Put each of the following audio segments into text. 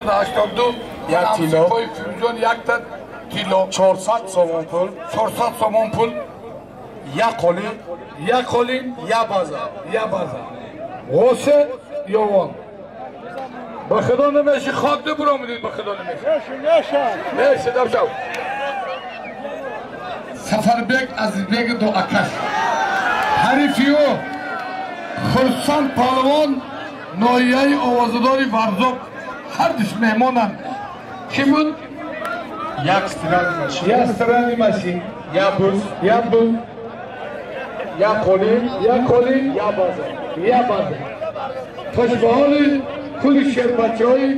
82 як тилло. Фирӯзҷон якта тилло. 400 сомон пул. 400 сомон пул. Як қолин. Як қолин. Як база. Як база. Ғосе ёвон. Ба худо намеши хок набуромадид, ба худо намеши. Неше, неше, дабшав. Сафарбек Азизбек ду акаш. Ҳарифи ӯ Хурсанд палвон ноҳияи овозадори Варзоб. Ҳар душ меҳмонанд. Кӣ буд? Як стиральный машин. Як стиральный машин. Як буз. Як буз. Як қолин. Як қолин. Як база. Як база. Хушбаҳоли кулли шербачаҳои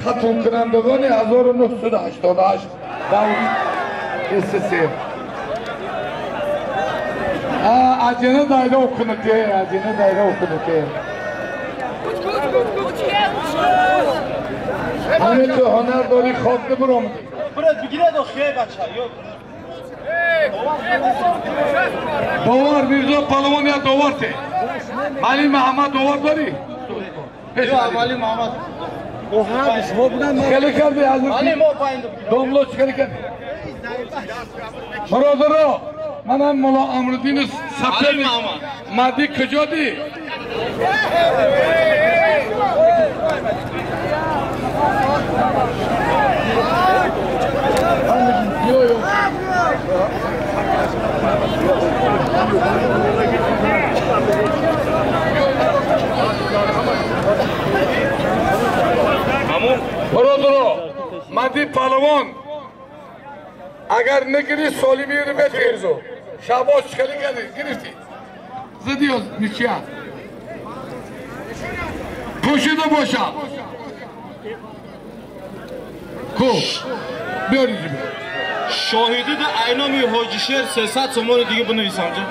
хатмкунандагони 1988 давр СССР. Аҷина дайра окунуте, аҷина дайра окунуте. Ҳамин ту ҳунар дорӣ хок набуромадӣ. Довар Мирзо палвон я довар те. Мали Муҳаммад довар дорӣ? Хеле кардӣ домло чӣ хеле кардӣ? Бародаро, манам Мулло Амруддини Сафарӣ. Мадӣ куҷо дӣ? Бародаро, мадӣ палвон агар нагирӣ солимиро метирзо. Шабоз чӣ хеле кардӣ? Гирифтӣ? Задӣ ничья. Пӯшида бошад. Ку биёред. Шоҳидида айноми Ҳоҷишер 300 сомони дига бинависам ҷа.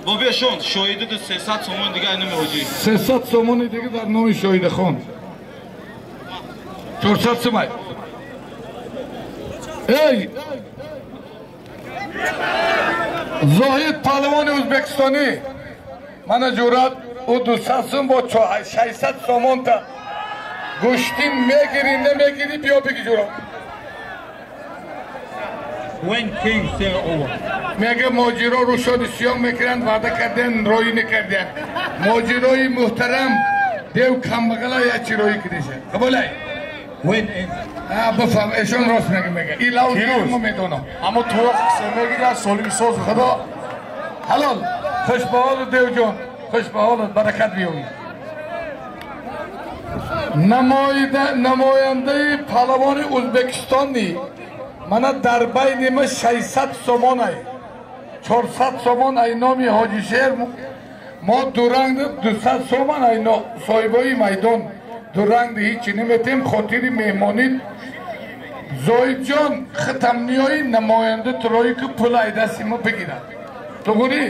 Бо биёшон шоҳидида 300 сомони дига айноми Ҳоҷи. 300 сомони дига дар номи Шоҳидахон. 400 сомай. Эй! Зоҳид палвони ӯзбекистонӣ. Мана ҷуръат ӯ 200 сум бо 600 сомонта гӯштин мегирӣ намегирӣ биё биги ҷуръат. Мега моҷиро рӯшони сиёҳ мекунанд, ваъда карданд, роӣ накарданд. Моҷирои муҳтарам дев камбағала як чи роӣ кидаша. Қабулай? Бифаҳм, эшон рост мега мега. Ин лавз мо медонам. Аммо туроқ се мегирад, солими соз. Худо ҳалол. Хуш ба ҳолат девҷон, хуш ба ҳолат, баракат биёвӣ. Намояндаи палавони Ӯзбекистонӣ мана дар байни ма 600 сомон ай. 400 сомон ай номи Ҳоҷишер, мо дуранг 200 сомон ай соҳибои майдон. Дуранг ҳичи наметем, хотири меҳмонит. Зоҳидҷон хитам ниёи намоянда турои ки пул ай дасти мо бигирад. Туғурӣ?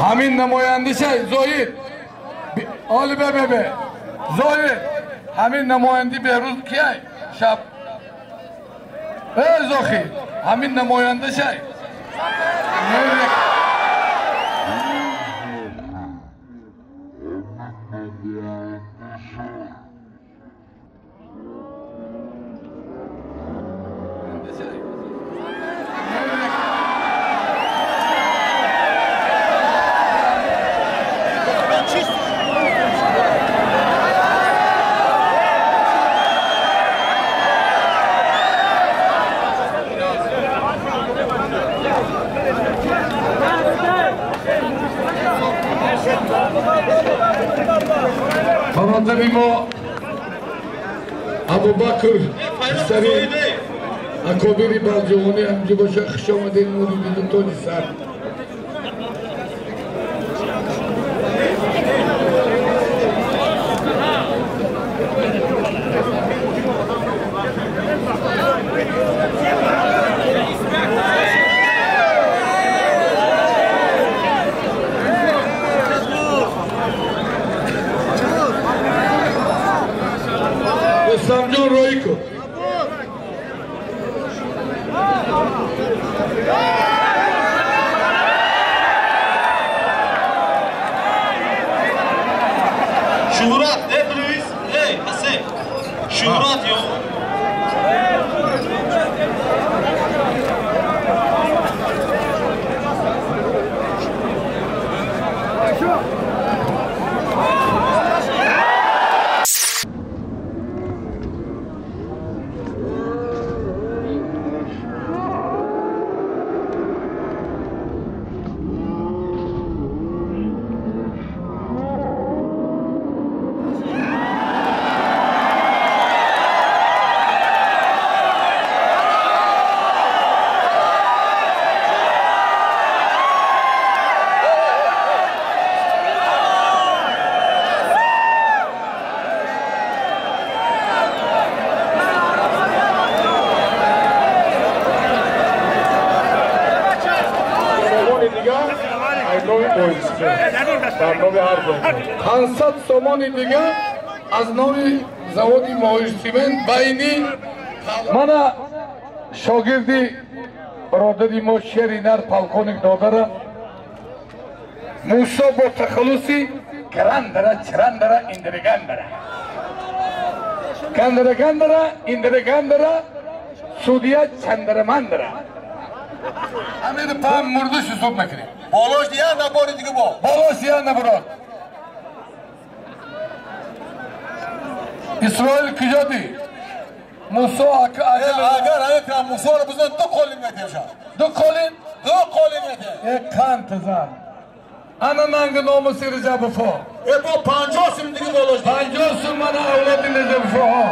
Ҳамин намоянда шай Зоҳид. Оли бе бе бе. Зоҳид ҳамин намоянди Беҳрӯз кияй? Шаб. Эй Зохи, ҳамин намоянда шай. Бародари мо Абубакр писари акобири балҷувонӣ ҳамҷо боша, хуш омадед, нури диду тоҷи сар. Рустамҷон роӣ кун. Шуҳрат, эй Луис, эй Ҳасен. Шуҳрат ё Пансад сомони дига аз номи заводи моҳишсимент байни мана шогирди бародари мо шери нар полковник додара Мусо бо тахаллуси Грандара Чирандара Индиригандара Гандарагандара Индиригандара судья Чандарамандара. Ҳамин пам мурдаш ҳисоб мекунем. Болош я набори дига бо. Болош я набород. Исроил куҷоди? Мусо агар ҳамин Мусоро бизан ду қолин метеша. Ду қолин? Ду қолин мете. Э кант зан. Ана нанги номуси Раҷабовҳо. Э бо 50 сум дига болош. 50 сум мана авлоди Раҷабовҳо.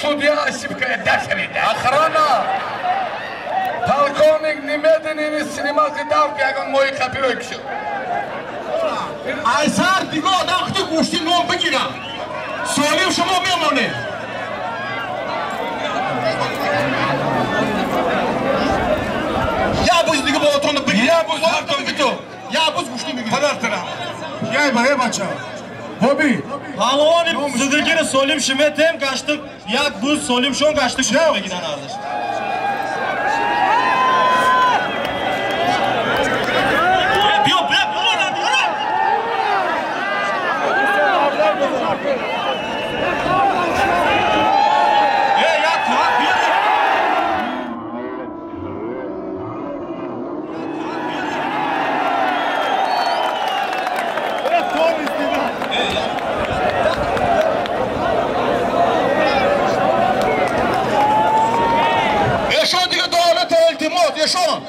Судья ошибка дашавида. Охрана! Полковник немедленно снимал давки, ягон мои копирой кишил. Айсар дига одам хути гӯшти нон бигирам. Солим шумо мемонед. Я буз дига болотонро бигир. Я буз ҳартон биту. Я буз гӯшти бигир. Падартара. Яй ба, эй бача. Боби. Паҳлавони зиддигири солим шиметем гаштик як буз солим шон гаштик шумо мегиран арзиш. Биё, биё, биё, биё. Э, як як биё. Ешон дига долата илтимос, ешон.